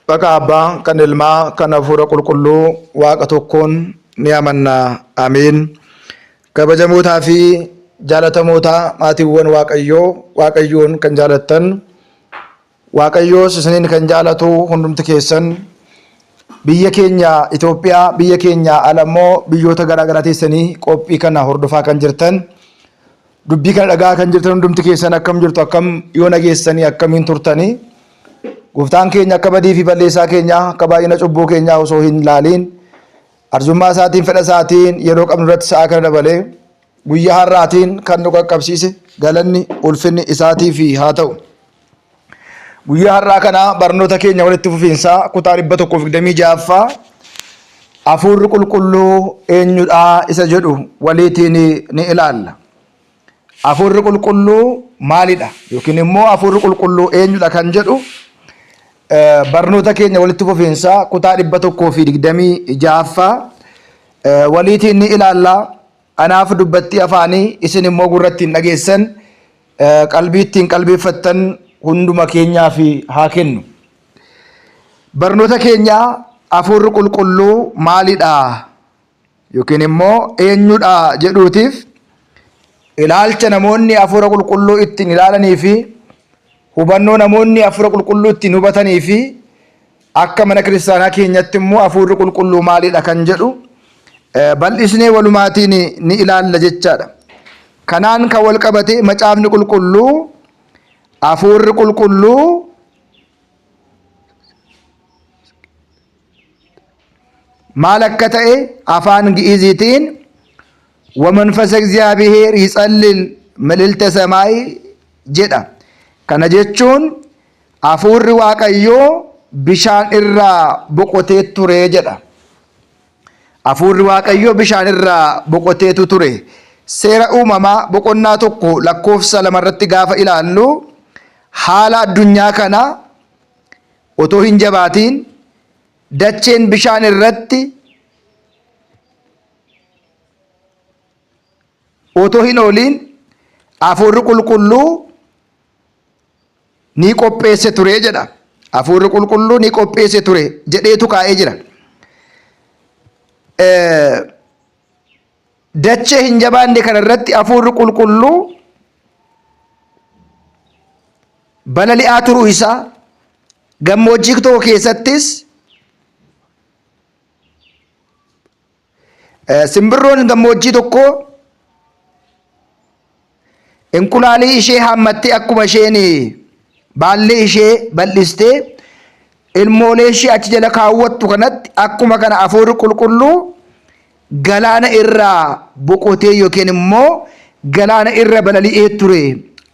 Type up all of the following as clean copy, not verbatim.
Maqaa Abbaa, kan Ilmaa, kan Hafuura Qulqulluu Waaqa tokkoon ni amanna. Ameen. Kabajamootaa fi jaalatamoota maatiiwwan Waaqayyoo, Waaqayyoon kan jaalattan, Waaqayyoos isiniin kan jaalatu hundumti keessan biyya keenya Itoophiyaa, biyya keenya ala immoo biyyoota garaa garaa teessanii qophii kana hordofaa kan jirtan, dubbii kana dhagaa kan jirtan hundumti keessan akkam jirtu, akkam yoo nageessanii, akkamiin turtanii? Gooftaan keenya akka badii fi balleessaa keenya, akka baay'ina cubbuu keenyaa osoo hin laaliin, arjummaa isaatiin, fedha isaatiin yeroo qabnu irratti sa'a kana dabalee guyyaa har'aatiin kan nu qaqqabsiise galanni ulfinni isaatiif haa ta'u. Guyyaa har'aa kana barnoota keenya walitti fufiinsaa kutaa 126ffaa Hafuurri Qulqulluu eenyudha isa jedhu waliitiin ni ilaalla. Hafuurri Qulqulluu maalidha yookiin immoo Hafuurri Qulqulluu eenyudha kan jedhu barnoota keenya walitti fufiinsaa kutaa 126ffaa waliitiin ni ilaalla. Anaaf dubbattii afaanii, isin immoo gurra ittiin dhageessan, qalbii ittiin qalbeeffattan hunduma keenyaaf haa kennu. Barnoota keenya Hafuurri Qulqulluu maalidha yookiin immoo eenyudha jedhuutiif ilaalcha namoonni Hafuura Qulqulluu ittiin ilaalanii fi hubannoo namoonni Hafuura Qulqulluu ittiin hubatanii fi akka mana kiristaanaa keenyatti immoo Hafuurri Qulqulluu maalidha kan jedhu bal'isnee walumaatiin ni ilaalla jechaadha. Kanaan kan wal qabate Macaafni Qulqulluu Hafuurri Qulqulluu maal akka ta'e afaan Gi'iziitiin ወመንፈሰ እግዚአብሔር ይጸልል ምልዕልተ ሰማይ jedha. Kana jechuun hafuurri Waaqayyoo bishaan irraa boqotee ture jedha. Hafuurri Waaqayyoo bishaan irraa boqoteetu ture. Seera Uumamaa boqonnaa 1 lakkoofsa 2 irratti gaafa ilaallu haala addunyaa kana otoo hin jabaatiin dacheen bishaan irratti otoo hin ooliin hafuurri qulqulluu ni qopheesse ture jedha. Hafuurri qulqulluu ni qopheesse ture jedheetu kaa'ee jira. Dachee hin jabaanne kana irratti hafuurri qulqulluu balali'aa turuu isaa, gammoojjii tokko keessattis Simbirroon gammoojjii tokko inqulaalii ishee haammattee akkuma isheen baallee ishee bal'istee ilmoolee ishee achi jala kaawwattu kanatti, akkuma kana hafuurri qulqulluu galaana irraa boqotee yookiin immoo galaana irra balali'ee ture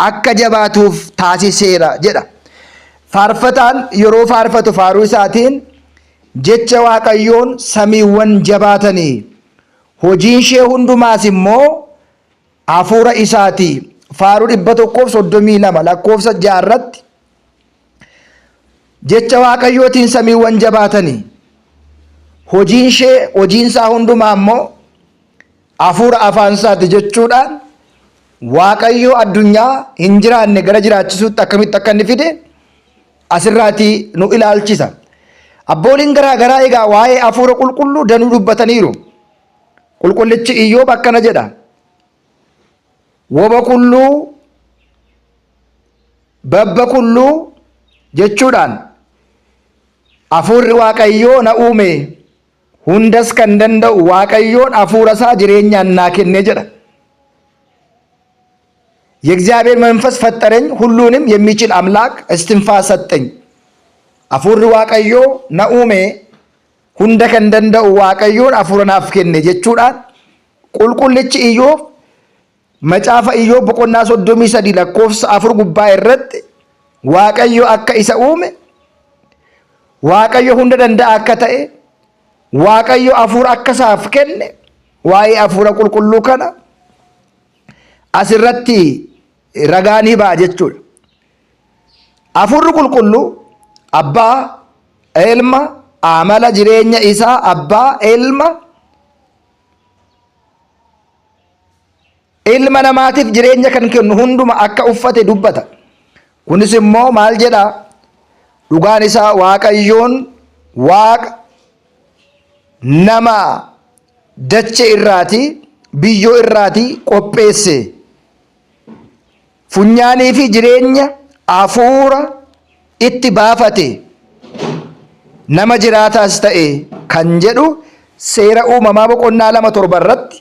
akka jabaatuuf taasiseera jedha. Faarfataan yeroo faarfatu faaruu isaatiin Jecha Waaqayyoon samiiwwan jabaatanii, hojiin ishee hundumaas immoo hafuura isaati. Faaruu 132 lakkoofsa 6 irratti jecha Waaqayyootiin samiiwwan jabaatanii, hojiin ishee, hojiin isaa hundumaa immoo hafuura afaan isaati jechuudhaan Waaqayyo addunyaa hin jiraanne gara jiraachisuutti akkamitti akka inni fide asirraatii nu ilaalchisa. Abbooliin garaa garaa egaa waa'ee hafuura qulqulluu danuu dubbataniiru. Qulqullichi Iyyoob akkana jedha. Woba kulluu babba kulluu jechuudhaan hafuurri Waaqayyoo na uume, hundas kan danda'u Waaqayyoon hafuura isaa jireenyaan naa kenne jedha. የእግዚአብሔር መንፈስ ፈጠረኝ፣ ሁሉንም የሚችል አምላክ እስትንፋስ ሰጠኝ። Hafuurri Waaqayyoo na uume, hunda kan danda'u Waaqayyoon hafuura naaf kenne jechuudhaan qulqullichi Iyyoob macaafa Iyyoob boqonnaa 33 lakkoofsa 4 gubbaa irratti Waaqayyo akka isa uume, Waaqayyo hunda danda'a akka ta'e, Waaqayyo hafuura akka isaaf kenne waa'ee hafuura qulqulluu kana asirratti ragaa ni ba'a jechuudha. Hafuurri qulqulluu abbaa, ilma, amala jireenya isaa abbaa, ilma namaatiif jireenya kan kennu hunduma akka uffate dubbata. Kunis immoo maal jedha? Dhugaan isaa Waaqayyoon Waaqa nama dachee irraati biyyoo irraati qopheesse. Funyaanii fi jireenya hafuura itti baafate nama jiraataas ta'e kan jedhu seera uumamaa boqonnaa 2:7 irratti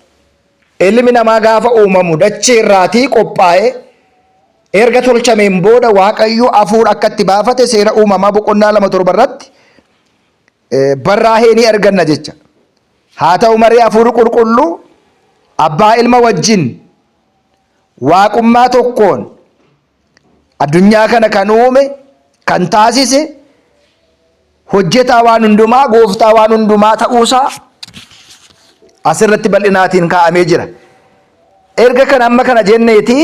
ilmi namaa gaafa uumamu dachee irraatii qophaa'e erga tolchameen booda Waaqayyo hafuura akka itti baafate seera uumamaa boqonnaa 2:7 irratti barraa'ee ni arganna jecha. Haa ta'u malee hafuurri qulqulluu abbaa ilma wajjin waaqummaa tokkoon addunyaa kana kan uume kan taasise hojjetaa waan hundumaa gooftaa waan hundumaa ta'uusaa asirratti bal'inaatiin kaa'amee jira. Erga kan amma kana jenneeti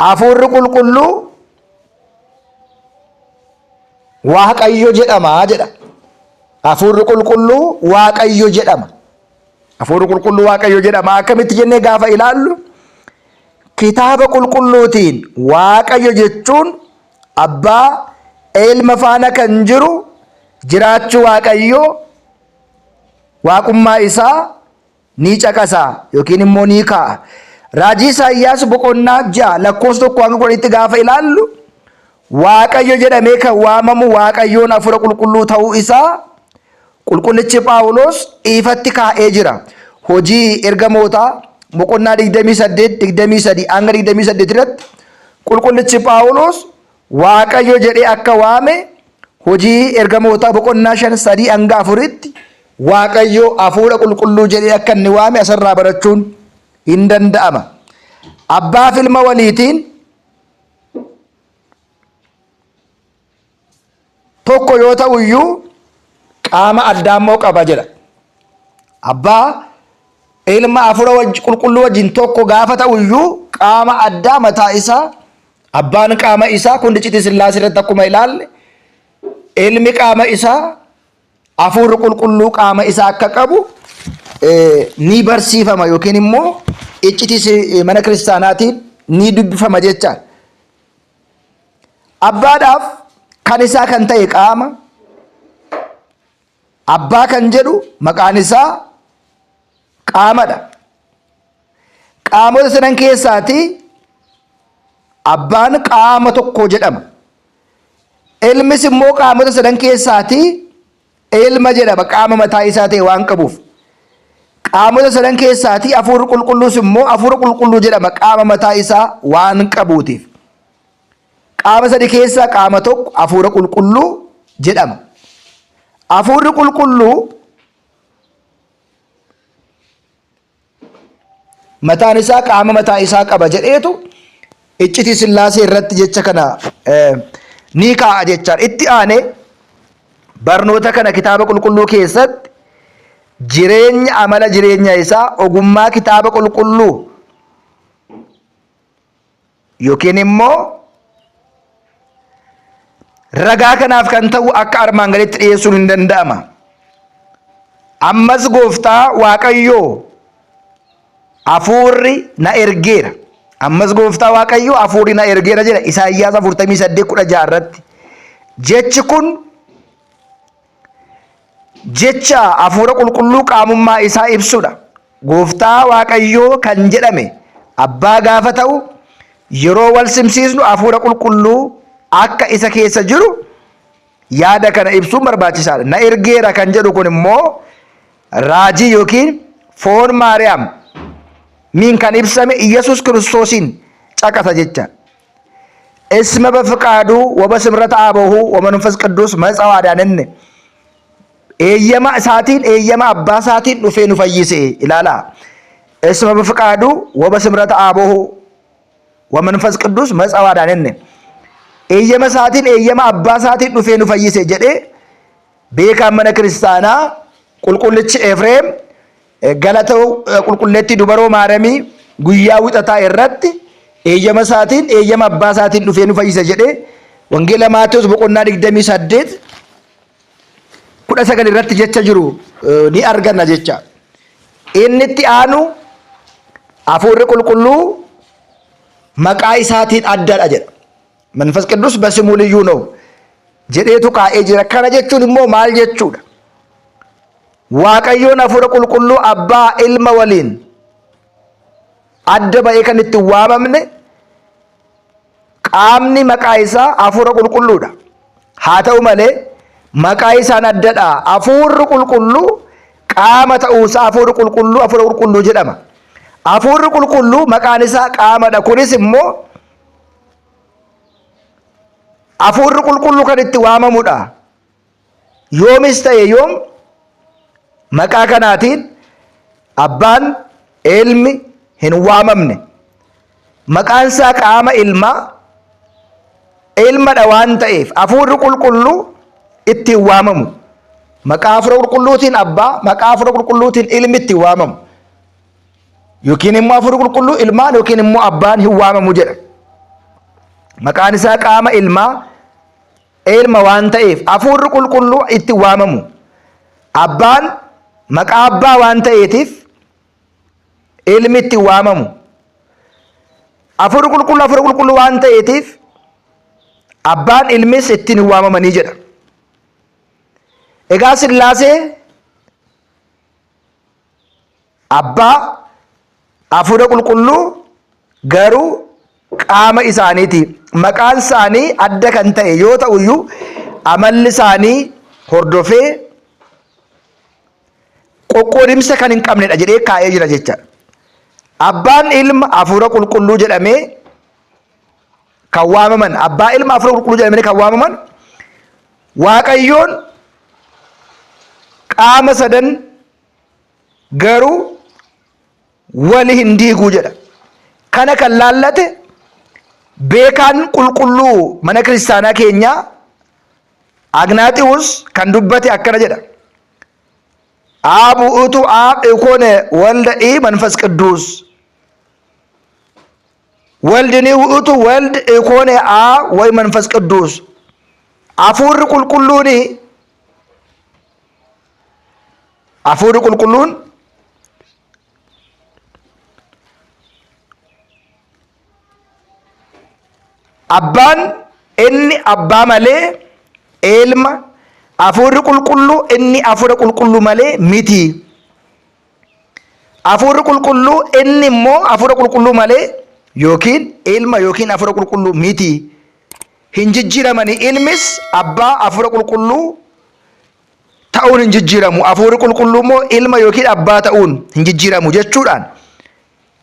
hafuurri qulqulluu Waaqayyo jedhama jedha. Hafuurri qulqulluu Waaqayyo jedhama. Hafuurri qulqulluu Waaqayyo jedhama. Akkamitti jennee gaafa ilaallu kitaaba qulqulluutiin Waaqayyo jechuun abbaa ilma faana kan jiru jiraachuu Waaqayyoo waaqummaa isaa ni caqasa yookiin immoo ni kaa'a. Raajii Isaayyaas boqonnaa 6 lakkoofsa 1 hanga 10tti gaafa ilaallu Waaqayyo jedhamee kan waamamu Waaqayyoon hafuura qulqulluu ta'uu isaa qulqullichi Phaawulos ifatti kaa'ee jira. Hojii ergamootaa boqonnaa 28 23 hanga 28 irratti qulqullichi Phaawulos Waaqayyo jedhee akka waame hojii ergamootaa boqonnaa 5 3 hanga 4tti Waaqayyo hafuura qulqulluu jedhee akka inni waame asirraa barachuun hin danda'ama. Abbaa fi ilma waliitiin tokko yoo ta'u iyyuu qaama addaa immoo qaba jedha. Abbaa ilma hafuura qulqulluu wajjin tokko gaafa ta'u iyyuu qaama addaa mataa isaa abbaan qaama isaa kun iccitii sillaasee irratti akkuma ilaalle ilmi qaama isaa Hafuurri qulqulluu qaama isaa akka qabu ni barsiifama yookiin immoo iccitii mana kiristaanaatiin ni dubbifama jechaadha. Abbaadhaaf kan isaa kan ta'e qaama abbaa kan jedhu maqaan isaa qaamadha. Qaamota sadan keessaatii abbaan qaama tokko jedhama. Ilmis immoo qaamota sadan keessaatii ilma jedhama qaama mataa isaa ta'e waan qabuuf. Qaamota sadan keessaatii hafuurri qulqulluus immoo hafuura qulqulluu jedhama qaama mataa isaa waan qabuutiif. Qaama sadi keessaa qaama tokko hafuura qulqulluu jedhama. Hafuurri qulqulluu mataan isaa qaama mataa isaa qaba jedheetu iccitii sillaasee irratti jecha kana ni kaa'a jechaadha. Itti aanee barnoota kana kitaaba qulqulluu keessatti jireenya amala jireenya isaa ogummaa kitaaba qulqulluu yookiin immoo ragaa kanaaf kan ta'u akka armaan gaditti dhiyeessuun hin danda'ama. Ammas gooftaa Waaqayyoo hafuurri na ergeera. Ammas gooftaa Waaqayyoo hafuurri na ergeera jedha Isaayyaas 48:16 irratti. Jechi kun jecha hafuura qulqulluu qaamummaa isaa ibsudha. Gooftaa Waaqayyoo kan jedhame abbaa gaafa ta'u yeroo wal simsiisnu hafuura qulqulluu akka isa keessa jiru yaada kana ibsuun barbaachisaadha. Na ergeera kan jedhu kun immoo raajii yookiin foon Maariyaam miin kan ibsame Iyyasuus Kiristoosiin caqasa jecha. Isma በፍቃዱ ወበስምረተ አበሁ ወመንፈስ ቅዱስ መጽአ አዳነነ eeyyama isaatiin eeyyama abbaa isaatiin dhufee nu fayyise ilaalaa እስመ በፍቃዱ ወበስምረተ አበሁ ወመንፈስ ቅዱስ መጽአ አዳነነ eeyyama isaatiin eeyyama abbaa isaatiin dhufee nu fayyise jedhee beekaan mana kiristaanaa qulqullichi Efreem galata qulqulleettii dubaroo Maaramii guyyaa wixataa irratti eeyyama isaatiin eeyyama abbaa isaatiin dhufee nu fayyisa jedhee wangeela Maatewos boqonnaa 28 19 irratti jecha jiru ni arganna jecha. Inni itti aanu hafuurri qulqulluu maqaa isaatiin addadha jedha. መንፈስ ቅዱስ በስሙ ልዩ ነው። jedheetu kaa'ee jira. Kana jechuun immoo maal jechuudha? Waaqayyoon hafuura qulqulluu abbaa ilma waliin adda ba'ee kan itti waamamne qaamni maqaa isaa hafuura qulqulluudha. Haa ta'u malee maqaa isaan addadha. Hafuurri qulqulluu qaama ta'uusaa hafuurri qulqulluu hafuura qulqulluu jedhama. Hafuurri qulqulluu maqaan isaa qaamadha. Kunis immoo hafuurri qulqulluu kan itti waamamudha. Yoomis ta'e yoom maqaa kanaatiin abbaan ilmi hin waamamne. Maqaan isaa qaama ilmaa ilmadha waan ta'eef hafuurri qulqulluu ittiin waamamu. Maqaa hafuura qulqulluutiin abbaa, maqaa hafuura qulqulluutiin ilmi ittiin waamamu. Yookiin immoo hafuurri qulqulluu ilmaan yookiin immoo abbaan hin waamamu jedha. Maqaan isaa qaama ilmaa ilma waan ta'eef hafuurri qulqulluu itti waamamu. Abbaan maqaa abbaa waan ta'eetiif ilmi itti waamamu. Hafuurri qulqulluu hafuura qulqulluu waan ta'eetiif abbaan ilmis ittiin hin waamamanii jedha. Egaa Sillaasee Abbaa, Hafuura Qulqulluu garuu qaama isaaniiti. Maqaan isaanii adda kan ta'e yoo ta'u iyyuu amalli isaanii hordofee qoqqoodimsa kan hin qabnedha jedhee kaa'ee jira jechaadha. Abbaan ilma Hafuura Qulqulluu jedhamee kan waamaman abbaa ilma Hafuura Qulqulluu jedhamanii kan waamaman Waaqayyoon qaama sadan garuu wali hin diiguu jedha. Kana kan laallate beekaan qulqulluu mana kiristaanaa keenyaa Agnaaxiwus kan dubbate akkana jedha. Aab utu aab ikone walda i manfas qidduus. Waldini utu wald ikone a way manfas qidduus. Hafuurri qulqulluuni Hafuurri qulqulluun abbaan inni abbaa malee ilma hafuurri qulqulluu inni hafuura qulqulluu malee miti. Hafuurri qulqulluu inni immoo hafuura qulqulluu malee yookiin ilma yookiin hafuura qulqulluu miti. Hin jijjiiramanii ilmis abbaa hafuura qulqulluu ta'uun hin jijjiiramu. Hafuurri qulqulluu immoo ilma yookiin abbaa ta'uun hin jijjiiramu jechuudhaan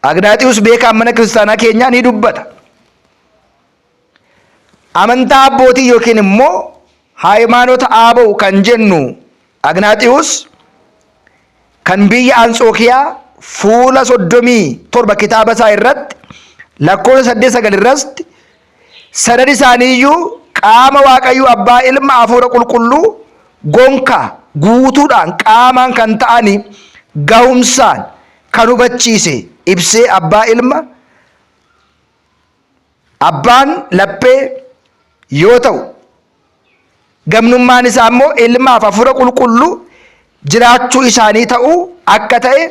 Agnaaxiwus beekaan mana kiristaanaa keenyaa ni dubbata. Amantaa abbootii yookiin immoo haayimaanota aabawu kan jennu Agnaaxiwus kan biyya Antsookiyaa fuula 37 kitaaba isaa irratti lakkoofsa 8 9 irratti Sadan isaanii iyyuu qaama Waaqayyo Abbaa, Ilma, Hafuura Qulqulluu gonkaa guutuudhaan qaamaan kan ta'ani gahumsaan kan hubachiise ibsee Abbaa Ilma Abbaan laphee yoo ta'u gamnummaan isaa immoo Ilmaaf Hafuura Qulqulluu jiraachuu isaanii ta'uu akka ta'e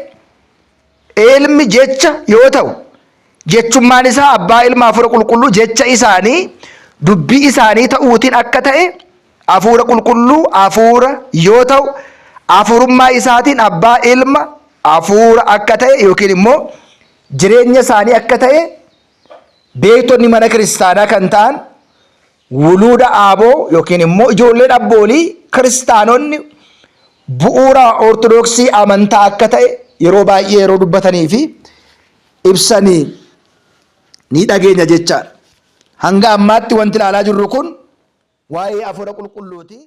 Ilmi jecha yoo ta'u, jechummaan isaa Abbaa, Ilma, Hafuura Qulqulluu jecha isaanii, dubbii isaanii ta'uutiin akka ta'e, Hafuura Qulqulluu Hafuura yoo ta'u, hafuurummaa isaatiin Abbaa, Ilma, Hafuura akka ta'e yookiin immoo jireenya isaanii akka ta'e beektonni mana kiristaanaa kan ta'an wuluuda aaboo yookiin immoo ijoolleen abboolii kiristaanonni bu'uura ortodoksii amantaa akka ta'e yeroo baay'ee yeroo dubbatanii fi ibsanii ni dhageenya jechaadha. Hanga ammaatti wanti ilaalaa jirru kun waa'ee hafuura qulqulluuti.